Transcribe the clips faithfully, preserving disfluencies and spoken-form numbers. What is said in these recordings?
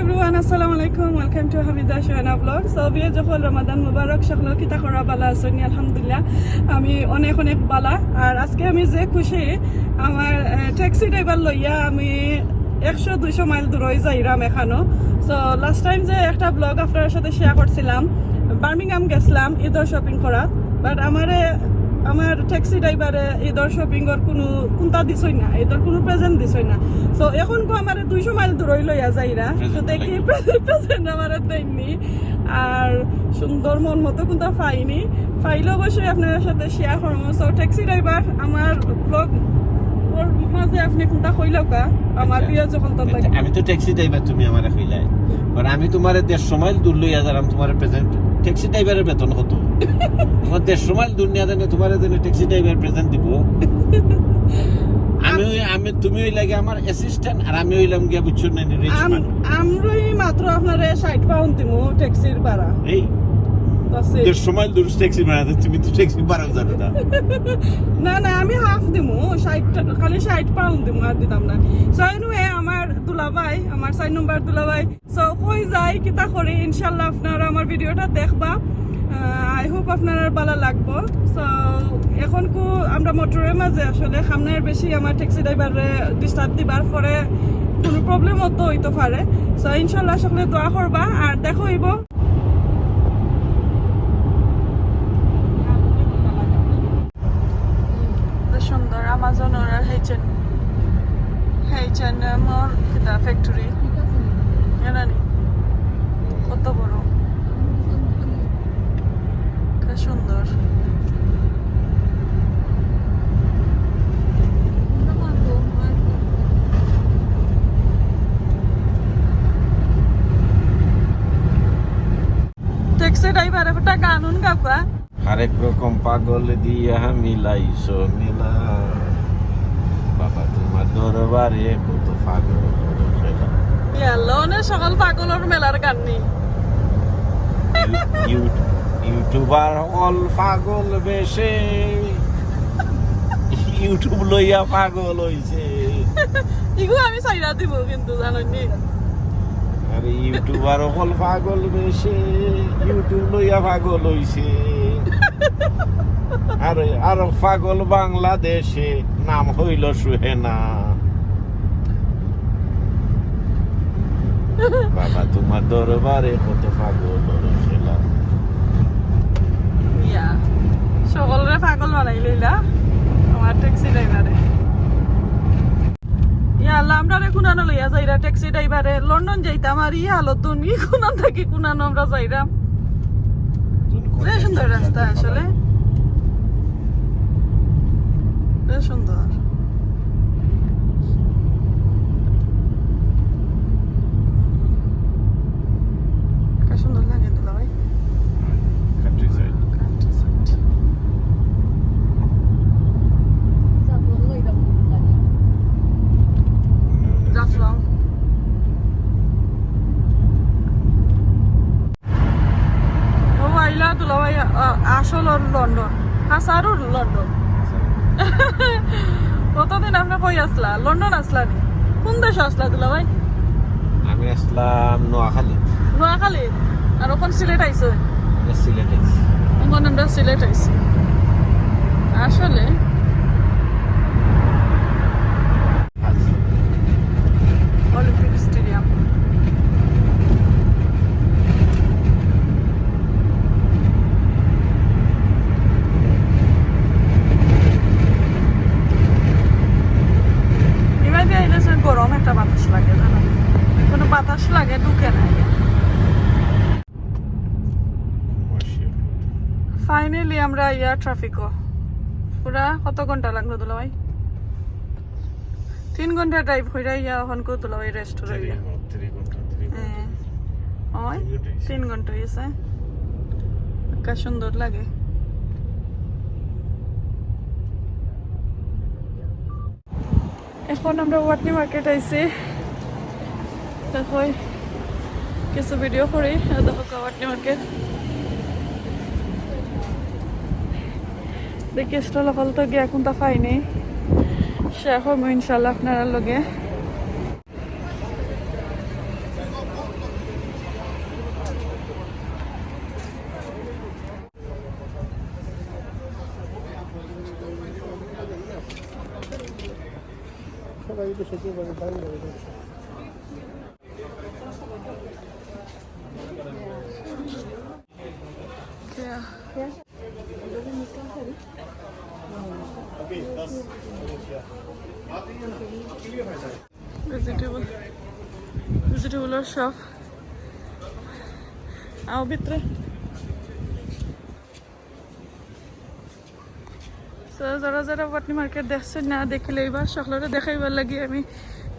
Everyone, আসসালামু আলাইকুম। Welcome to Hamida Shuhana Vlog. So, বিয়ে যখন রমাদান মুবারক, সকলে কিতা করা, বালা আছইন নি? আলহামদুলিল্লাহ, আমি অনেক অনেক বালা। আর আজকে আমি যে খুশি, আমার ট্যাক্সি ড্রাইভার লইয়া আমি একশো দুইশো মাইল দূরই যাইরাম এখানো। So, লাস্ট টাইম যে একটা ব্লগ আপনার সাথে শেয়ার করছিলাম, বার্মিংহাম গেছিলাম ঈদর শপিং করাত, বাট আমারে আমার ট্যাক্সি ড্রাইভারে ঈদর শপিং এর কোনো কুন্তা দিছই না, ঈদর কোনো প্রেজেন্ট দিছই না। So, এখন কো আমারে দুইশো মাইল দূরই লইয়া যাইরা, তো দেখি প্রেজেন্ট আমারে দেননি। আর সুন্দর মন মতো কুন্তা পাইনি, পাইলে অবশ্যই আপনার সাথে শেয়ার করবো। So, ট্যাক্সি ড্রাইভার আমার ব্লগ ওর মাঝে আপনি কুন্তা কইলাও কা, আমার আচ্ছা। প্রিয় যখন তো লাগে। আমি তো ট্যাক্সি ড্রাইভার, তুমি আমারে কইলাই, বাট আমি তোমারে দেড়শো মাইল দূর লইয়া যাইরাম, তোমারে প্রেজেন্ট। ট্যাক্সি ড্রাইভারের বেতন কত? তোমার দেড়শো মাইল দূর নিয়ে জানে তোমারে জানে ট্যাক্সি ড্রাইভার প্রেজেন্ট দিব। আমি ওই, আমি, তুমি ওই লাগে আমার অ্যাসিস্ট্যান্ট, আর আমি হইলাম গিয়া, বুঝছো না, রিচ আম-, ম্যান। আমরাই মাত্র আপনারে ষাট পাউন্ড দিমু ট্যাক্সির ভাড়া। এই বাসে। দেড়শো মাইল দূর ট্যাক্সি ভাড়া দেয়, তুমি তো ট্যাক্সি ভাড়াও জানো না। না, না, আমি হাফ দিমু, ষাট টা-, খালি ষাট পাউন্ড দিমু, আর দিতাম না। So, anyway, আমার দুলাভাই, আমার চার নম্বর দুলাভাই। So, কই যাই, কিতা করি, ইনশাল্লাহ আপনারা আমার ভিডিওটা দেখবা। আহ, I hope আপনারার বালা লাগবো। So, এখন কু আমরা মোটরের মাঝে আসলে সামনের বেশি আমার ট্যাক্সি ড্রাইভাররে ডিস্টার্ব দিবার পরে কোনো প্রবলেম তো হইতে পারে। So, ইনশাল্লাহ সকলে দোয়া করবা, আর দেখা হইব। বেশ সুন্দর, আমাজনর আর H N, H N M ওর কিতা ফ্যাক্টরি, জানি কত বড়, কি সুন্দর। ট্যাক্সি ড্রাইভার একটা গান উন গাবগা। হরেক রকম পাগল দিয়া মিলাইছো মেলা, বাবা তোমার দরবারে কত পাগল খেলা। ইয়া, লনে সকল পাগলর মেলার গান নি। ইউ-, ইউ-, ইউটিউবার হকল পাগল বেশে, YouTube লইয়া পাগল হইছে। ইগু আমি সাইরা দিব কিন্তু, জানো নি? আরে, ইউটিউবার হকল পাগল বেশে, YouTube লইয়া পাগল হইছে। আরে, আরো পাগল বাংলাদেশে, নাম হইল সুহেনা। বাবা, তোমার দরবারে কত পাগল খেলা। ইয়া, সকলরে পাগল বানাই লইলা আমার ট্যাক্সি ড্রাইভারে। ইয়া আল্লাহ, আমরারে কুনানো লইয়া যাইরা ট্যাক্সি ড্রাইভারে। লন্ডন যাইতাম আর ই হালত দুন, ই কুনান থাকি কুনানো আমরা যাইরাম। যে সুন্দর রাস্তা আসলে, বেশ সুন্দর। কার সুন্দর লাগে দুলাভাই? Countryside. Countryside. Jaflong. ও আইলা দুলাভাই, আ, আসল ওর লন্ডন, হাসারুর লন্ডন। কতদিন আপনি কই আসলা? লন্ডন আসলা নি? কোন দেশে আসলা দুলাভাই? আমি আসলাম নোয়াখালী। নোয়াখালী? আর এখন সিলেট আইছো? আমি সিলেট আইছি। এখন আমরা সিলেট আইছি। আসলে অলিম্পিক স্টেডিয়াম। এবার দিয়ে আইলে সে গরম একটা বাতাস লাগে, জানো? কোনো বাতাস লাগে, ঢুকে না। ফাইনালি আমরা ইয়া ট্রাফিকও। পুরা কত ঘন্টা লাগলো দুলাভাই? তিন ঘন্টা ড্রাইভ কইরা ইয়া, এখন কো দুলাভাই রেস্ট রইল। হ্যাঁ। ওই তিন ঘন্টা হইছে। একটা সুন্দর লাগে। এখন আমরা ওয়াটনি মার্কেট আইছি। দেখো, কিছু ভিডিও করি। আর দেখো, ওয়াটনি মার্কেট। দেখি, স্টল হল তো গিয়া কোনটা পাইনি। শেয়ার করবো ইনশাল্লাহ আপনারা লগে। Yeah. ভেজিটেবল, ভেজিটেবলর শপ। আও ভিতরে। So, যারা যারা ওয়াটনি মার্কেট দেখছইন না, দেখিলাইবা, সকলরে দেখাইবার লাগি আমি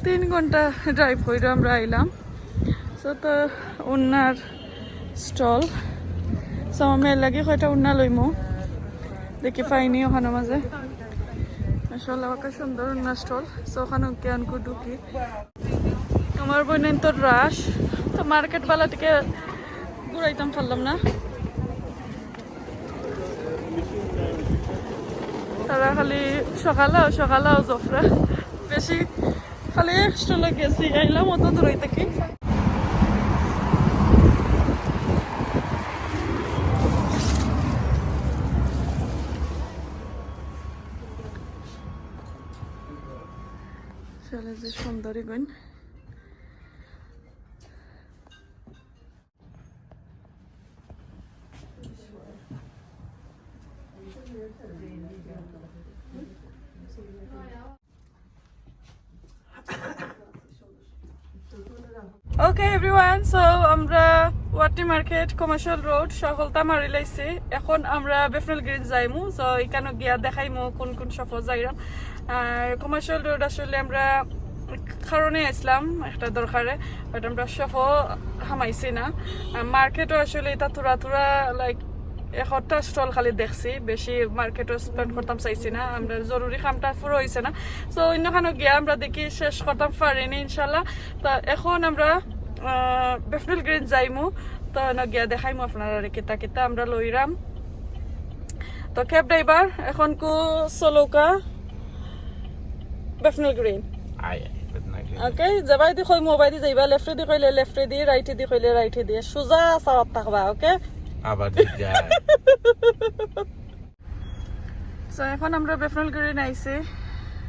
তিন ঘন্টা ড্রাইভ কইরা আমরা আইলাম। So, তো উন্নার স্টল। So, আমি এর লাগি কয়টা উন্না লইমু। দেখি পাইনি ওখানো মাঝে। মাশাআল্লাহ, ওখানো সুন্দর উন্না স্টল। So, ওখানো কেন কো ঢুকি। আমার বইনের তো রাশ, তো মার্কেট বালা থেকে ঘুরাইতাম পারলাম না। তারা খালি সকালাও, সকালাও জফরা। বেশি খালি এক স্টলে গেছি, আইলাম অত দূরই থাকি। চলে যে সুন্দরী গইন। Okay everyone, so আমরা ওয়াটনি মার্কেট, কমার্শিয়াল রোড, সকলতা মারি লাইছি। এখন আমরা বেফনেল গ্রিন যাইমু, so এখানো গিয়া দেখাইমু কোন কোন শপো যাইরাম। আর কমার্শিয়াল রোড আসলে আমরা কারণে আইসলাম একটা দরকারে, but আমরা শপো হামাইছি না। আর মার্কেটও আসলে এটা থুড়া থুড়া, like, একটা স্টল খালি দেখছি, বেশি মার্কেটও স্পেন্ড করতাম চাইছি না, আমরা জরুরি কামটা পুরো হইছে না। So অন্যখানো গিয়া আমরা দেখি শেষ করতাম পারিনি ইনশাল্লাহ। তো এখন আমরা, আহ, বেফনেল গ্রিন যাইমু, তো এনো গিয়া দেখাইমু আপনারারে কিতা কিতা আমরা লইরাম। তো ক্যাব ড্রাইভার এখন কো চলৌকা বেফনেল গ্রিন। আয়, বেফনেল গ্রিন। Okay, যেবায়দি কইমু ওবায়দি যাইবা, লেফটেদি কইলে লেফটেদি, রাইটেদি কইলে রাইটেদি, সোজা চাওয়াত থাকবা, okay? আবার দিক যায়। So এখন আমরা বেফনেল গ্রিন আইছি,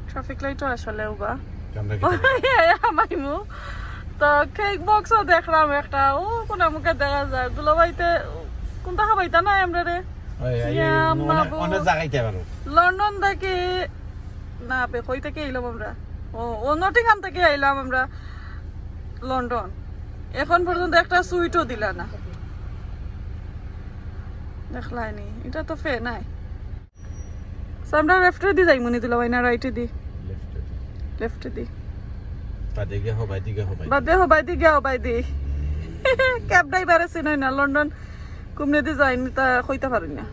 ট্রাফিক লাইটও আসলে উবা। আমরা কি হামাইমু। তো কেক বক্সও দেখলাম একটা, ও কোন মুখে দেখা যায়, দুলাভাইতে কোনটা খাবাইতা না আমরা রে? ওই, এই ইয়া অনেক, মাবুদ। অনেক জায়গায় যাইতে পারো। লন্ডন থেকে, না বে, কই থেকে আইলাম আমরা? ও, ও নটিংহাম থেকে আইলাম আমরা লন্ডন। এখন পর্যন্ত একটা সুইটও দিলা না। দেখলায়নি, এটা তো ফে নাই। So আমরা লেফটেদি যাইমুনি দুলাভাই না রাইটেদি? লেফটেদি। লেফটেদি। বাদে গিয়া হবায়দি গিয়া হবায়দি। বাদে হবায়দি গিয়া হবায়দি। ক্যাব ড্রাইভারে চিনই না, লন্ডন কুমনেদি যাইনি তা কইতা পারি না।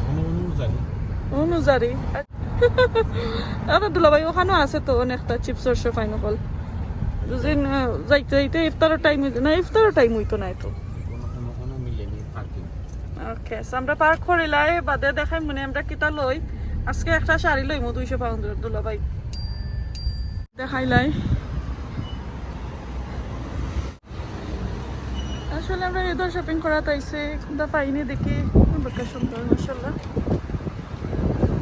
অনু, অনু জানি। অনু জানি। আরে দুলাভাই, ওখানো আছে তো অনেকটা চিপসর শপ আইন অকল। দুদিন, আহ, যাইতে যাইতে ইফতারর টাইম অইতো না, ইফতারর টাইম অইতো না তো। কোনো, কোনো, কোনো মিলেনি পার্কিং। Okay, so আমরা পার্ক করিলাই, বাদে দেখাইমুনে আমরা কিতা লই। আজকে একটা শাড়ি লইমু দুইশো পাউন্ডর দুলাভাই। দেখাইলাই। আসলে আমরা ইদর শপিং করাত আইছি, কিন্তু পাইনি দেখি। বড় সুন্দর, মাশাআল্লাহ।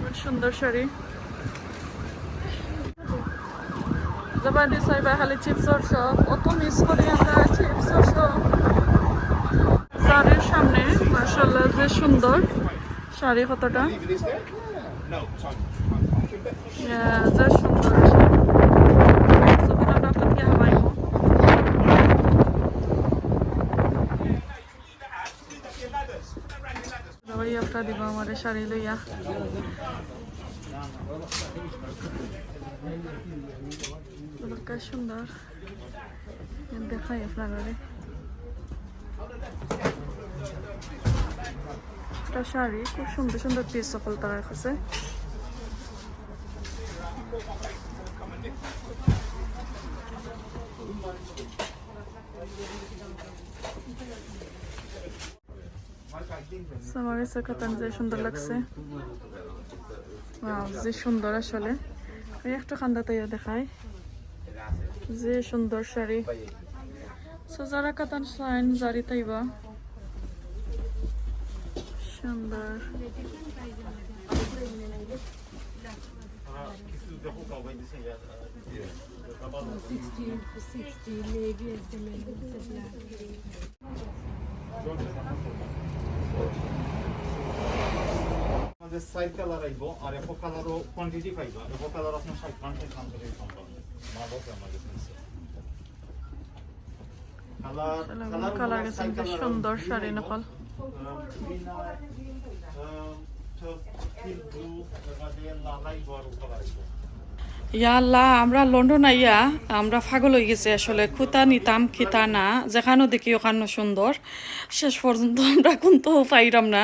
বড় সুন্দর শাড়ি। জবানি সাইবা খালি চিপসর শপ, অত মিস করি আমরা চিপসর শপ। শাড়ির সামনে, মাশাআল্লাহ, যে সুন্দর শাড়ি কতটা। ইয়া, যে সুন্দর। সুন্দর, আপনাদেরকে হামাইবো। সবাই একটা দিবা আমারে শাড়ি লইয়া। বড় সুন্দর। দেখাই আপনারারে। একটা শাড়ি, খুব সুন্দর সুন্দর পিস সকল তারার কাছে। So, আমার কাছে কাতান যে সুন্দর লাগছে। Wow, যে সুন্দর আসলে। এই একটু কান্দাত আইয়া দেখাই। যে সুন্দর শাড়ি। So, যারা কাতান চাইন, জারি তাইবা। সুন্দর। Sixty, sixty, navy আছে, navy আছে, black. আমাদের চাইর কালার আইবো, আর এক কালারও কোয়ান্টিটি পাইবা। এক কালার আপনার ষাইট গ্রাম, ষাইট গ্রাম করে সম্ভব। মাল আছে আমার কাছে। কালার, আসলে কালার কালার গুলো গেছে চাইর কিন্তু কালার সুন্দর আইবো। শাড়ি নকল। আহ, green আর, আহ, তো pink blue, এর মাঝে লাল আইবো আর কালার আইবো। ইয়া আল্লাহ, আমরা লন্ডন আইয়া আমরা পাগল অই গেছি আসলে, কুতা নিতাম কিতা না, যেখানো দেখি ওখানো সুন্দর। শেষ পর্যন্ত আমরা কুন্তাউ পাইরাম না,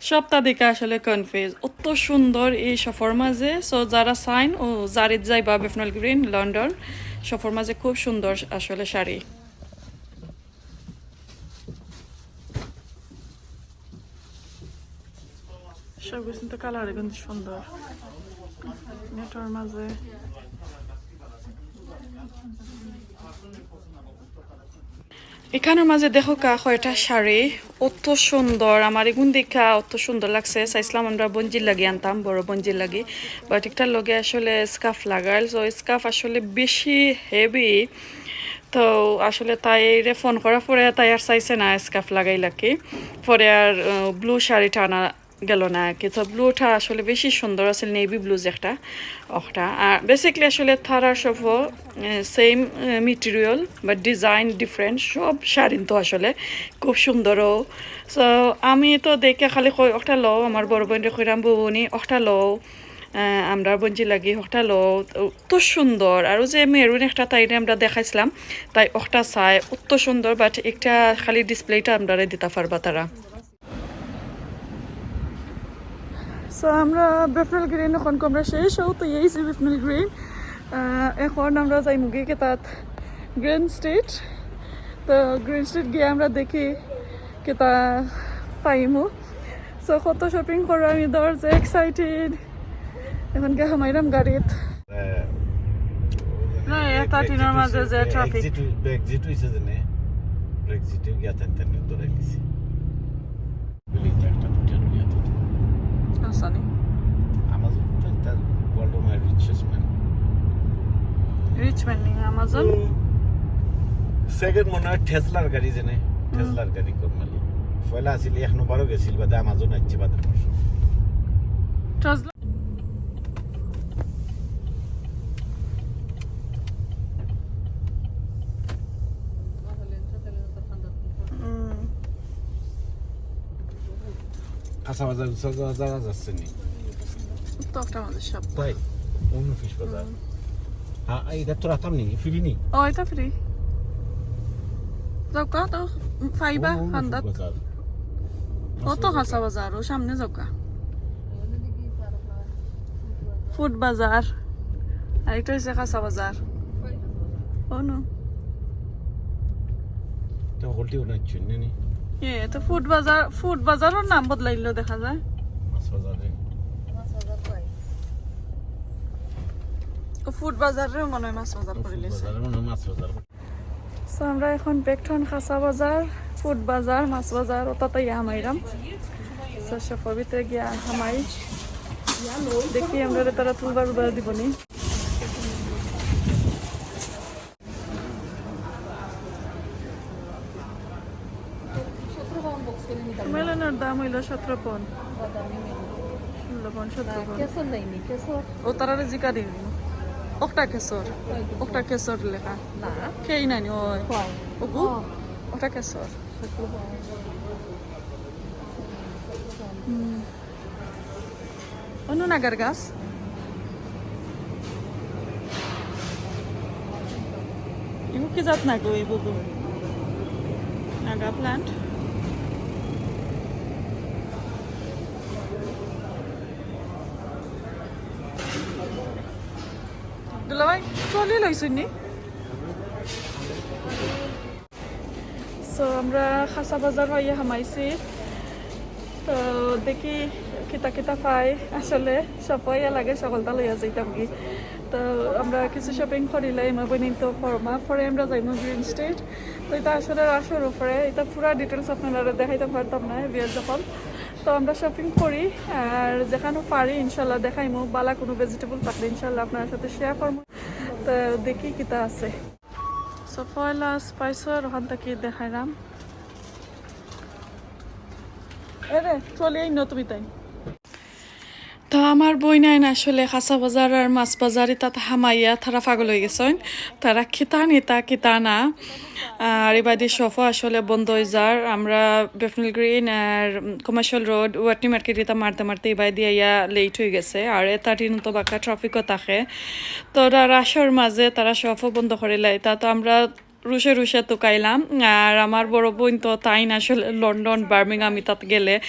সবতা দেখে আসলে কনফিউজ। অত সুন্দর এই শপর মাঝে। সো যারা চাইন ও যারে যাইবা বেফনল গ্রিন লন্ডন, শপর মাঝে খুব সুন্দর আসলে শাড়ি। সব কিছু তো কালার কিন্তু সুন্দর, নেটর মাঝে। এখানর মাঝে দেখউক্কা কয়টা শাড়ি, অত সুন্দর। আমার এগুন দেখা অত সুন্দর লাগছে। চাইছিলাম আমরা বঞ্জির লাগি আনতাম, বড় বঞ্জির লাগি, বাট একটার লগে আসলে স্কার্ফ লাগাইল। সো স্কার্ফ আসলে বেশি হেভি, তো আসলে তাইরে ফোন করার পরে তাই আর চাইছে না স্কার্ফ লাগাইল আর কি। পরে আর ব্লু শাড়িটা আনা গেল না আর কি। তো ব্লুটা আসলে বেশি সুন্দর আছিল, নেভি ব্লু যেটা, ওটা। আর বেসিক্যালি আসলে তারার সব same material, but design different. সব শাড়ি তো আসলে খুব সুন্দরও। সো আমি তো দেখে খালি কই, "ওটা লও", আমার বড় বইনরে কইরাম, "বউনি, ওটা লও, আহ, আমরা বঞ্জি লাগি, ওটা লও।" তো সুন্দর। আর ওই যে মেরুন একটা তাইরে আমরা দেখাইছিলাম, তাই ওটা চায়, অত সুন্দর, বাট একটা খালি ডিসপ্লেটা আমরারে দিতা পারবা তারা। সো আমরা বেফনল গ্রিন এখন আমরা শেষ হও তো এই যে বেফনল গ্রিন। আহ, এখন আমরা যাইমুগি কিতাত গ্রিন স্ট্রিট। তো গ্রিন স্ট্রিট গিয়া আমরা দেখি কিতা পাইমু। সো কত শপিং করা আমি ধর যে এক্সাইটেড। এখন গিয়া হামাইরাম গাড়িত। না, এ থার্টিনর মাঝে যে ট্রাফিক। এক্সিট, এক্সিট হইছে যে নে, এক্সিটে গিয়া তেন তেন ধরে নিছি। বলি তো একটা দুইটা রুগী আছে তো। আসানি। আমাজন তো একটা ওয়ার্ল্ডর মাঝে রিচেস্ট ম্যান। রিচ ম্যান নি আমাজন? সেকেন্ড মনে হয় টেসলার গাড়ি জেনে, টেসলার গাড়ি কোন মালিক। পয়লা আছিল এক নম্বরও গেছিল, বাদে আমাজন আসছে বাদে পরশু। টেসলা। হুম। কাঁচা বাজার, উঁচা বাজার যাচ্ছে নি? তো একটা আমাদের সব। তাই? অন্য ফিশ বাজার। হুম। হ্যাঁ, এটা তো রাতাম নি, ফ্রি নি? ও, এটা ফ্রি। যাও কা, তো ফাইবা, অন্য, অন্য হান্দাত। ফুড বাজার। ও তো কাঁচা বাজার, ও সামনে যাও কা। ফুড বাজার। আর একটা হইছে কাঁচা বাজার। ও নো। তো হোটেলটি ওটা চুন নি? এ, তো ফুড বাজার, ফুড বাজারর নাম বদলাইলো দেখা যায়। মাছ বাজার রে। ও ফুড বাজার রে মনে হয় মাছ বাজার করে ফুড লেছে। বাজার মনে হয় মাছ বাজার। সো আমরা এখন বেকটন কাঁচা বাজার, ফুড বাজার, মাছ বাজার, ওটাতেই হামাইরাম। সো সব ভিতরে গিয়া হামাই। দেখি আমরা তারা তুলবার উবার দিব নি। মেলনর দাম হইল সতেরো পন। ষোলো পন, সতেরো পন। কেশর নেইনি, কেশর। ও তারারে জিকা দিন। ওটা কেশর। ওটা কেশর লেখা। না। খেয়ে নাইনি, ওই। কয়? ওগু? ও। ওটা কেশর। সতেরো পন। হুম। অনু নাগার গাছ। ইগু কি জাত নাগো, ইগু গো? নাগা প্লান্ট। দুলাভাই, চলি লইছুন নি? সো আমরা কাঁচা বাজার হইয়া হামাইছি। তো দেখি কিতা কিতা পাই, আসলে সব হইয়া লাগে সকলটা লইয়া যাইতাম কি। তো আমরা কিছু শপিং করিলাই, আমার বইন তো ফর্মা পরে আমরা যাইমু গ্রিন স্ট্রিট। তো এটা আসলে রাসর উপরে, এটা পুরা ডিটেলস আপনারা দেখাইতে পারতাম না, বিয়ার যখন। তো আমরা শপিং করি, আর যেখানো পারি ইনশাল্লাহ দেখাইমু, বালা কোনো ভেজিটেবল থাকলে ইনশাল্লাহ আপনার সাথে শেয়ার করমু। তো দেখি কিতা আছে। সো পয়লা স্পাইসর ওখান থেকে দেখাইলাম। এরে চলে এই নতুন তাই। তো আমার বইনাইন আসলে কাঁচা বাজার আর মাছ বাজার ইতাত হামাইয়া তারা পাগল অই গেছইন। তারা কিতা নিতা কিতা না। আর ইবাদি শপও আসলে বন্ধ অই যার। আমরা বেফনেল গ্রিন আর কমার্শিয়াল রোড, ওয়াটনি মার্কেট ইতা মারতে মারতে ইবাদি আইয়া লেট অই গেছে। আর এ থার্টিন তো বাক্কা ট্রাফিকও থাকে। তো ওরা রাশর মাঝে তারা শপও বন্ধ করিলাইতা। তো আমরা রুশে রুশে তুকাইলাম। আর আমার বড় বইন তো তাইন আসলে লন্ডন, বার্মিংহাম ইতাত গেলে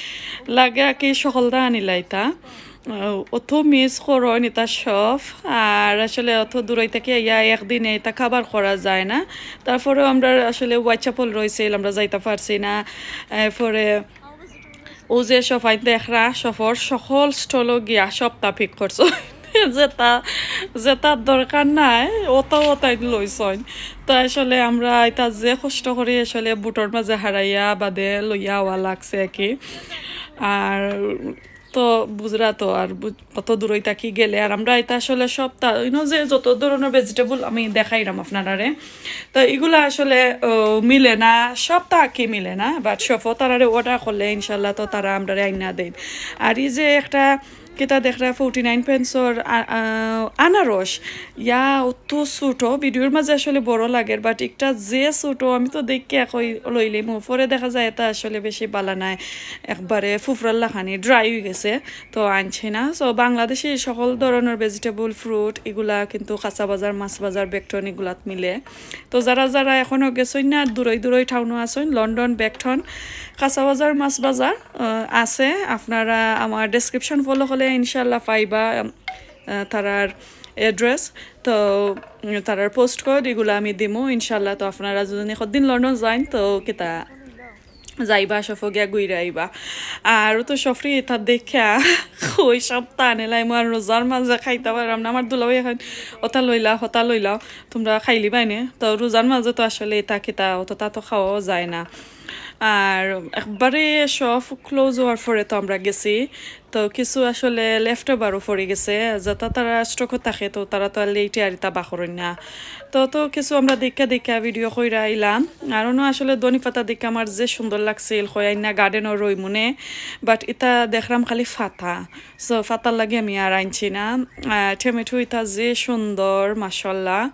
লাগে আর কি সকলতা আনিলাইতা। আহ, অত মিস করইন ইতা শপ। আর আসলে অত দূরই থাকি আইয়া একদিনে ইতা কভার করা যায় না। তারপরেও আমরা আসলে হোয়াইটচ্যাপেল রইছিল, আমরা যাইতা পারছি না। এরপরে ও যে শপ আইন দেখরা, শপর সকল স্টলও গিয়া সবতা পিক করছো। যেটা, যেটা দরকার নাই, ওটাও ওটাই লইছইন। তো আসলে আমরা ইতা যে কষ্ট করি আসলে বুটর মাঝে হারাইয়া বাদে লইয়া আওয়া লাগছে আর কি। আর তো বুঝরা তো, আর বু-, অত দূরই থাকি গেলে, আর আমরা ইতা আসলে সবতা, you know, যে যত ধরনের ভেজিটেবল আমি দেখাইলাম আপনারারে, তো ইগুলা আসলে, ও, মিলে না, সবতা আর কি মিলে না, বাট শপও তারারে অর্ডার করলে ইনশাল্লাহ তো তারা আমরারে আইনা দেইন। আর এই যে একটা কিতা দেখরা ফোর্টি নাইন পেন্সর আ-, আ-, আনারস, ইয়া অত ছোট, ভিডিওর মাঝে আসলে বড় লাগের, বাট একটা যে ছোট আমি তো দেখি একই লইলিমু, পরে দেখা যায় ইতা আসলে বেশি বালা নাই, একবারে ফুফরার লাখানি ড্রাই অই গেছে। তো আনছি না। সো বাংলাদেশি সকল ধরনের ভেজিটেবল, ফ্রুট ইগুলা কিন্তু কাঁচা বাজার, মাছ বাজার, বেকটন ইগুলাত মিলে। তো যারা যারা এখনো গেছইন না, দূরই দূরই টাউনো আছইন, লন্ডন, বেকটন, কাঁচা বাজার, মাছ বাজার, আহ, আছে। আপনারা আমার ডেসক্রিপশন ফলো করলে ইনশাল্লাহ পাইবা, আহ, তারার অ্যাড্রেস। তো, উম, তারার পোস্ট কোড ইগুলা আমি দিমু ইনশাল্লাহ। তো আপনারা যদি কদিন লন্ডন যাইন তো কিতা যাইবা, শপো গিয়া ঘুরে আইবা। আর তো শপরি ইতা দেখা ওই সবতা আনিলাইমু, আর রোজার মাঝে খাইতা পাররাম না। আমার দুলাভাই এখন ওটা লইলা, হতা লইলা, তোমরা খাইলিবায় নে। তো রোজার মাঝে তো আসলে ইতা কিতা অততা তো খাওয়াও যায় না। আর একবারে শপ ক্লোজ অওয়ার পরে তো আমরা গেছি। তো কিছু আসলে লেফট ওভারও পড়ি গেছে, যেটা তারা স্টকও থাকে, তো তারা তো আর লেটে আর ইতা বার করইন না। তো, তো কিছু আমরা দেখা দেখা ভিডিও কইরা আইলাম। আর অনো আসলে ধনি পাতা দেখা আমার যে সুন্দর লাগছিল, কই আইনা গার্ডেনও রইমুনে, বাট ইতা দেখরাম খালি পাতা। সো পাতার লাগি আমি আর আনছি না। আর টমেটো ইতা যে সুন্দর, মাশাআল্লাহ।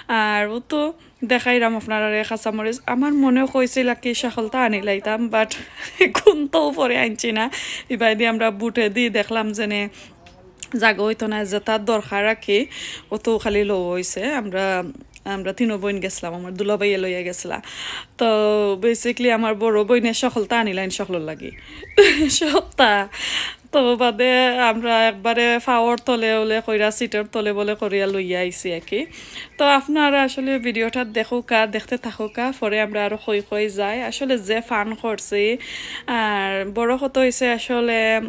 আর ও তো দেখাইরাম আপনারারে কাঁচামরিচ। আমার মনে কইছিল কি সকলতা আনিলাইতাম, বাট এখন তো পরে আনছি না। ইবাদি আমরা বুটে দি দেখলাম যেনে জাগা অইতো না, যেটা দরকার রাখি, অত খালি লওয়া অইছে। আমরা, আমরা তিনো বইন গেছলাম, আমার দুলাভাইয়ে লইয়া গেছলা। তো বেসিক্যালি আমার বড় বইনে সকলতা আনিলাইন সকলর লাগি। সবতা। তো বাদে আমরা একবারে পাওর তলে ওলে কইরা সিটর তলে বলে করিয়া লইয়া আইছি আর কি। তো আপনারা আসলে ভিডিওটা দেখউক্কা, দেখতে থাকউক্কা, পরে আমরা আরো কই কই যাই। আসলে যে ফান করছি, আর বড় কথা অইছে আসলে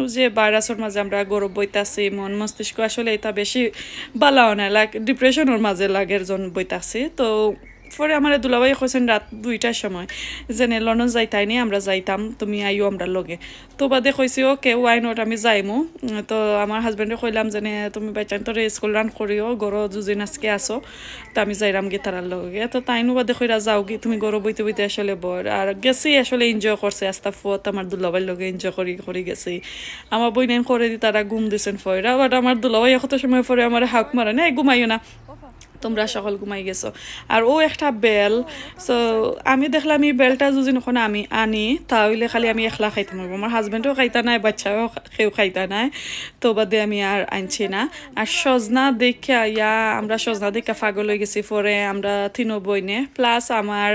যে ভাইরাসর মাঝে আমরা ঘরো বইতাছি, মন মস্তিষ্ক আসলে ইতা বেশি বালাও না, লাইক ডিপ্রেশনর মাঝে লাগের জন বইতাছি। তো পরে আমারে দুলাভাই কইছইন রাত দুইটার সময়, যেনে লন্ডন যাইতায় নি, আমরা যাইতাম, তুমি আইও আমরার লগে। তো বাদে কইছি, "ওকে, why not, আমি যাইমু।" উম, তো আমার হাজবেন্ডরে কইলাম যেনে, "তুমি বাইচান্স তোরে স্কুল রান করিও, ঘরো দুদিন আজকে আসো, তো আমি যাইরাম গি তারার লগে।" তো তাইনও বাদে কইরা, "যাও গি, তুমি ঘরো বইতে বইতে আসলে বর।" আর গেছি আসলে এনজয় করছে, আস্তা ফুয়াত আমার দুলাভাইর লগে এনজয় করি করি গেছি। আমার বইনাইন করে দি তারা ঘুম দিছেন ফয়রা, বাট আমার দুলাভাই কত সময় পরে আমারে হাক মারে, "না, ঘুমাইও না।" তোমরা সকল ঘুমাই গেছো। আর ও একটা বেল, সো আমি দেখলাম এই বেলটা যদি এখন আমি আনি, তা অইলে খালি আমি একলা খাইতাম পারবো, আমার হাজবেন্ডও খাইতা নায়, বাচ্চাও খা-, কেউ খাইতা নায়। তো বাদে আমি আর আনছি না। আর সজনা দেখিয়া, ইয়া, আমরা সজনা দেখিয়া পাগল অই গেছি। পরে আমরা তিনো বইনে, প্লাস আমার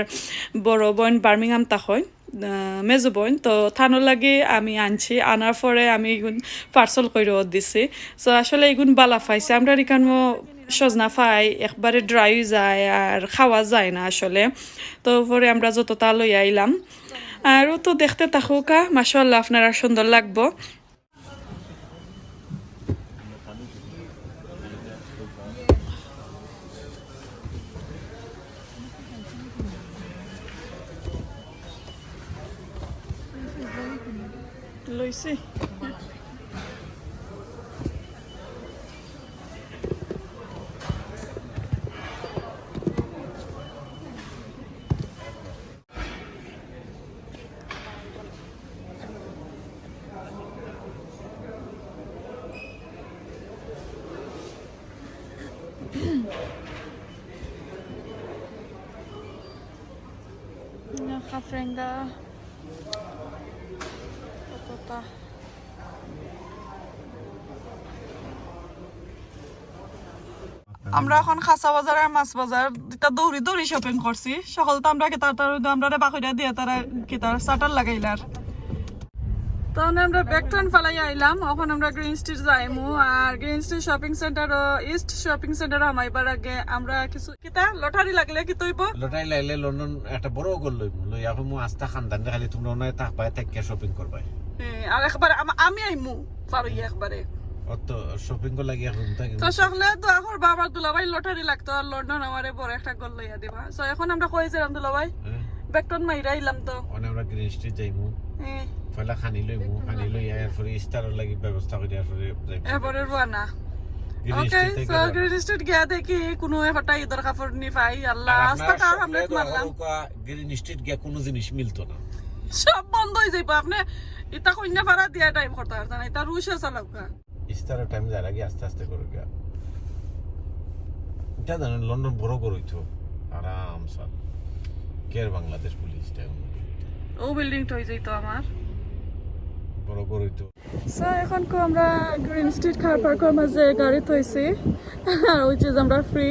বড় বইন বার্মিংহাম থাকইন, আহ, মেজো বইন, তো তানর লাগি আমি আনছি, আনার পরে আমি ইগুন পার্সেল করিও দিছি। সো আসলে ইগুন বালা পাইছে, আমরা ইখানো সজনা পাই একবারে ড্রাই যায় আর খাওয়া যায় না আসলে। তো পরে আমরা যততা লই আইলাম, আর ও তো দেখতে থাকউক্কা, মাশাআল্লাহ আপনারা সুন্দর লাগবো। See. Kafrenga. কতটা। আমরা এখন খাসা বাজার আর মাছ বাজার দুইটা দৌড়ি দৌড়ি শপিং করছি। সকল তো আমরা কি তাড়াতাড়ি আমরারে বাকইরা দিয়া তারা কি তার শাটার লাগাইলার। তখন আমরা ব্যাগটন ফালাই আইলাম। এখন আমরা গ্রিন স্ট্রিট যাইমু। আর green street shopping centre, east shopping centre হামাইবার আগে আমরা কিছু কিতা লটারি লাগলে কি তৈব? লটারি লাগলে লন্ডন একটা বড় ঘর লইমু, লইয়া কইমু আস্তা খানদান খালি তোমরা ওনায় থাকবায়, থাকিয়া শপিং করবায়। হ্যাঁ, আর একবার আম-, আমি আইমু পারই একবারে। অত শপিং কর লাগি এক রুম থাকি। তো সকলে দোয়া করবা, আমার দুলাভাই লটারি লাগতো আর লন্ডন আমারে বড় একটা ঘর লইয়া দিবা। So এখন আমরা কই যাইরাম দুলাভাই? হ্যাঁ। ব্যাগটন মাইরা আইলাম তো। ওনে আমরা গ্রিন স্ট্রিট যাইমু। হ্যাঁ। পয়লা খানি লইমু, খানি লইয়া এরপরে ইফতারর লাগি ব্যবস্থা করি এরপরে যাইমু। এরপরে রওয়ানা। গ্রিন OK, স্ট্রিট থেকে so রওয়ানা। গ্রিন স্ট্রিট গিয়া দেখি কোনো একটা ইদর কাপড় নি পাই। আল্লাহ, আর আস্তা আপনারা কার সকলে হামলেত দোয়া মারলাম। করুকা, গ্রিন স্ট্রিট গিয়া কোনো জিনিস মিলতো না। সব বন্ধ হয়ে যাইবো। আপনি ইতা কইনা ফারা দিয়া টাইম করতে পারতেন না। ইতা রুশে চালাউকা। ইফতারর টাইম যার আগে আস্তে আস্তে করুকা। ইটা জানেন, লন্ডন বড় ঘর অইতো। আরাম সার। কেয়ার বাংলাদেশ পুলিশ টাইম। ও বিল্ডিংটা হয়ে যাইতো আমার। বড় ঘর অইতো। So, এখন কো আমরা গ্রিন স্ট্রিট কার পার্কর মাঝে গাড়ি থইছি। আর which is আমরা ফ্রি।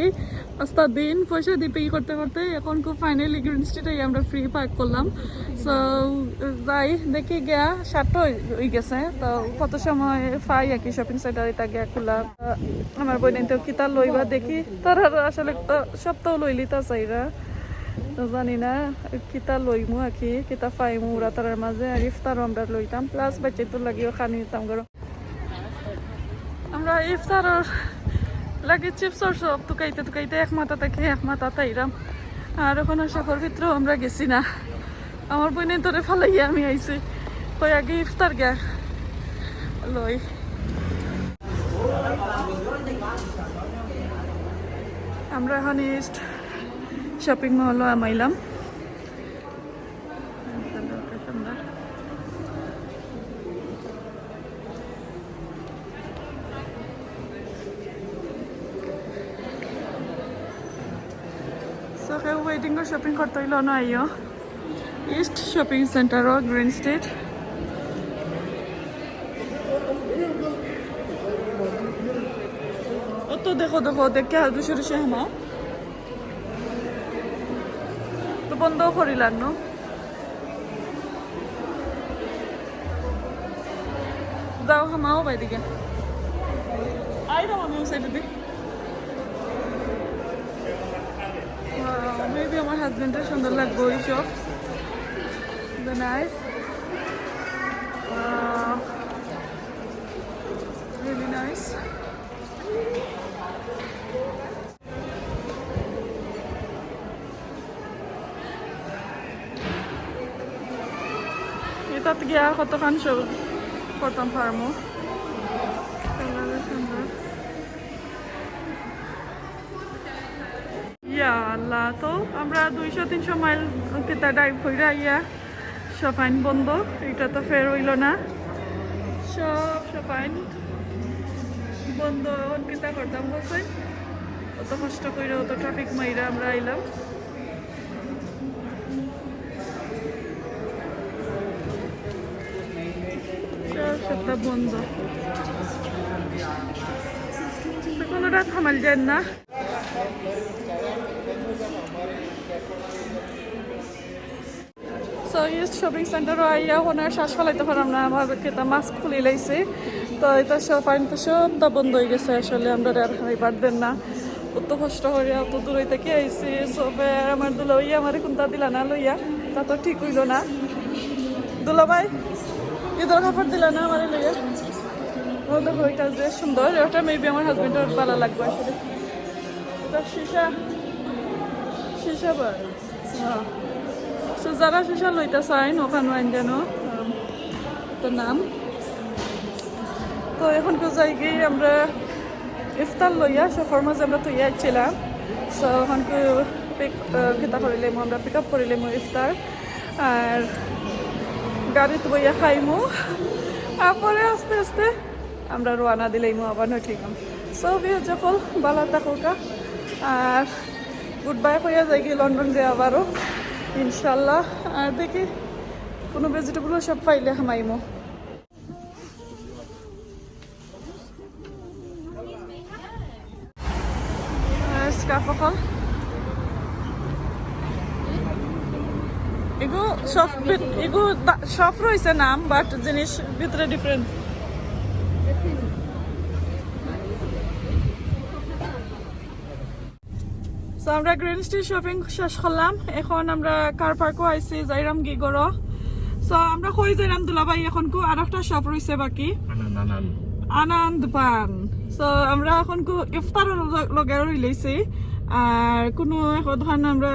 আস্তা দিন পয়সা দিয়ে পে করতে করতে এখন কো ফাইনালি গ্রিন স্ট্রিটে আমরা ফ্রি পার্ক করলাম। So, যাই দেখি গিয়া সাতটা হই-, হই গেছে। তো কত সময় পাই আর কি শপিং সেন্টার ইতা গিয়া খোলা। আমার বইনে তো কিতা লইবা দেখি। তারা আসলে তো সব তো লইলি তা চাইরা। তো জানি না কিতা লইমু আর কি, কিতা পাইমু ওরা তারার মাঝে। আর ইফতারও আমরা লইতাম, প্লাস বাচ্চাইন্তর লাগিও খানি নিতাম গরম। আমরা ইফতারর লাগি চিপসর সব তুকাইতে তুকাইতে এক মাথা থাকি এক মাথা তাইরাম। আর ওখানে শহর ভিতরেও আমরা গেছি না, আমার বইনে ধরে ফালাইয়া আমি আইছি। কই আগে ইফতার গিয়া লই। আমরা এখন ইস্ট শপিং মলও হামাইলাম। So, কেউ ওয়েডিং ও শপিং করতে হইল না, আইও ইস্ট শপিং সেন্টার ও গ্রিন স্ট্রিট। ও তো দেখো, দেখো, দেখে হাত দুশো দুশো হেমা। তো বন্ধও করিলাম, no? যাও, হামাও বাইদিকে। আই দাম আমি ও সাইডে দি। Wow, maybe আমার হাজবেন্ডের সুন্দর লাগবে ওই সব। The nice. Wow. Really nice. এটাত গিয়া কতখান শো করতাম পারমু। সুন্দর, সুন্দর। ইয়া আল্লাহ, তো আমরা দুইশো তিনশো মাইল কিতা ড্রাইভ কইরা আইয়া শপাইন বন্ধ, এটা তো ফের হইল না। সব শপাইন বন্ধ, এখন কিতা করতাম বলছেন? অত কষ্ট কইরা, অত ট্রাফিক মাইরা আমরা আইলাম। সব সবটা বন্ধ, কোনোটা থামাল যায় না। So, ইস্ট শপিং সেন্টারও আইয়া ওনার শ্বাস ফালাইতে পারলাম না, আমার কিতা মাস্ক খুলি লাইছে। তো এটা সব আইন তো সব তো বন্ধ হয়ে গেছে, আসলে আমরা আর হারাইবার দেন না। অত কষ্ট করে অত দূরে থেকে আইছি। So, ফের আমার দুলাভাই আমারে কোনটা দিলা না লইয়া, তা তো ঠিক হইল না। দুলাভাই, ইদর কাপড় দিলা না আমারে লইয়া। ও দেখো, এটা যে সুন্দর, ওটা মেবি আমার হাজবেন্ডের ভালো লাগবে আসলে। এটা সীসা, সীসা বার। হ্যাঁ। So, যারা সীসা লইতা চাইন, ওখানে আইন যেন, আম, তো নাম। তো এখন তো যাই গিয়ে আমরা ইফতার লইয়া সফর মাঝে আমরা তৈয়া আইছিলাম। তো এখন তো পিক কিতা করিলাম, আমরা পিক আপ করিলাম ইফতার। আর গাড়িত বইয়া খাইমু। তারপরে আস্তে আস্তে আমরা রওনা দিলাইমু আবার নটিংহাম। সো ভিউ যখন বালা থাকুকা, আর গুড বাই কইয়া যাই গিয়ে লন্ডন রে আবারও ইনশাল্লাহ। আর দেখি কোনো ভেজিটেবল সব পাইলে হামাইমু। স্কার্ফ অকল। এগু সব, এগু সব রয়েছে নাম, বাট জিনিস ভিতরে ডিফারেন্ট। সো আমরা গ্রিন স্ট্রিট শপিং শেষ করলাম। এখন আমরা কার পার্কও আইছি, যাইরাম গি ঘরো। সো আমরা কই যাইরাম দুলাভাই, এখন কো আর একটা শপ রইছে বাকি। আনান, আনান। আনন্দ পান। সো আমরা এখন কো ইফতার লগে রইলেছি। আর কোনো এখন আমরা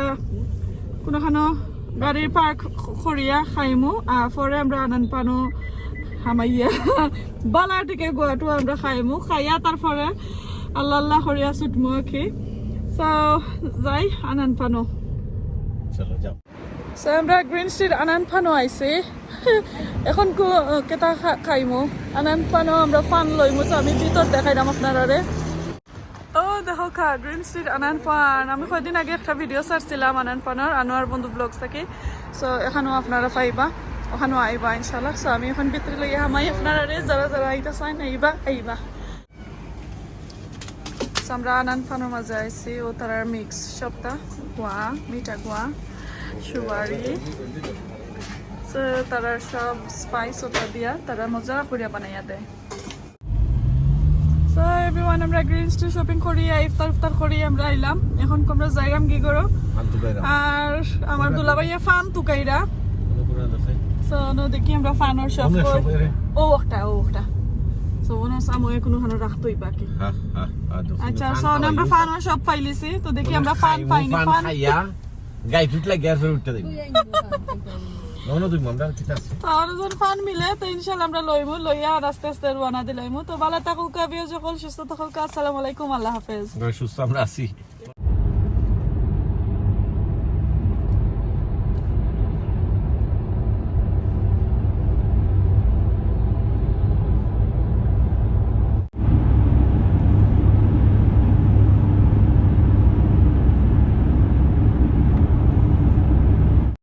কোনোখানো গাড়ির পার্ক করিয়া খাইমু। আর পরে আমরা আনন্দ পানও হামাইয়া বালা টিকে গোয়াটু আমরা খাইমু। খাইয়া তারপরে আল্লাহ আল্লাহ করিয়া ছুটমু আর কি। সো যাই আনন্দ পানও। চলো যাও। সো আমরা গ্রিন স্ট্রিট আনন্দ পানও আইছি। এখন কো-, কেতা খা-, খাইমু? আনন্দ পানও আমরা পান লইমু, তো আমি ভিতর দেখাইলাম আপনারারে। তো দেখো খা, গ্রিন স্ট্রিট আনন্দ পান। আমি কয়দিন আগে একটা ভিডিও ছাড়ছিলাম আনন্দ পানর, আনোয়ার বন্ধু ব্লগস থাকি। সো এখানেও আপনারা পাইবা, ওখানেও আইবা ইনশাল্লাহ। সো আমি এখন ভিতরে লইয়া হামাই আপনারারে, যারা যারা আইতা চাইন আইবা, আইবা। সো আমরা আনন্দ পানর মাঝে আইছি, ও তারার মিক্স সবটা, গুয়া, মিঠা গুয়া, সুপারি। সো তারার সব স্পাইস ওটা দিয়া তারা মজা করিয়া বানাইয়া দেয়। সো এভরিওয়ান, আমরা গ্রিন স্ট্রিট শপিং করি, ইফতার ইফতার করি আমরা আইলাম। এখন আমরা যাইরাম গি ঘরো। আর আমার দুলাভাইয়ে পান তুকাইরা। সো দেখি আমরা পানর শপ। ও একটা, ও একটা। সো ওনার সামনে কোনো খানো রাখতোই বাকি। আচ্ছা, সো আমরা পানর শপ পাইলিছি, তো দেখি আমরা পান পাইনি। পান খাইয়া গাই ফিট লাগে আর ফের উঠতে দেখি। নন তুই মন্দার ঠিক আছে। তো আর যখন পান মিলে তো ইনশাল্লাহ আমরা লইমু, লইয়া আর আস্তে আস্তে রওনা দিলাইমু। তো বালা থাকুকা, ভিউ যখন সুস্থ থাকুকা। আসসালামু আলাইকুম, আল্লাহ হাফেজ। সুস্থ আমরা আছি।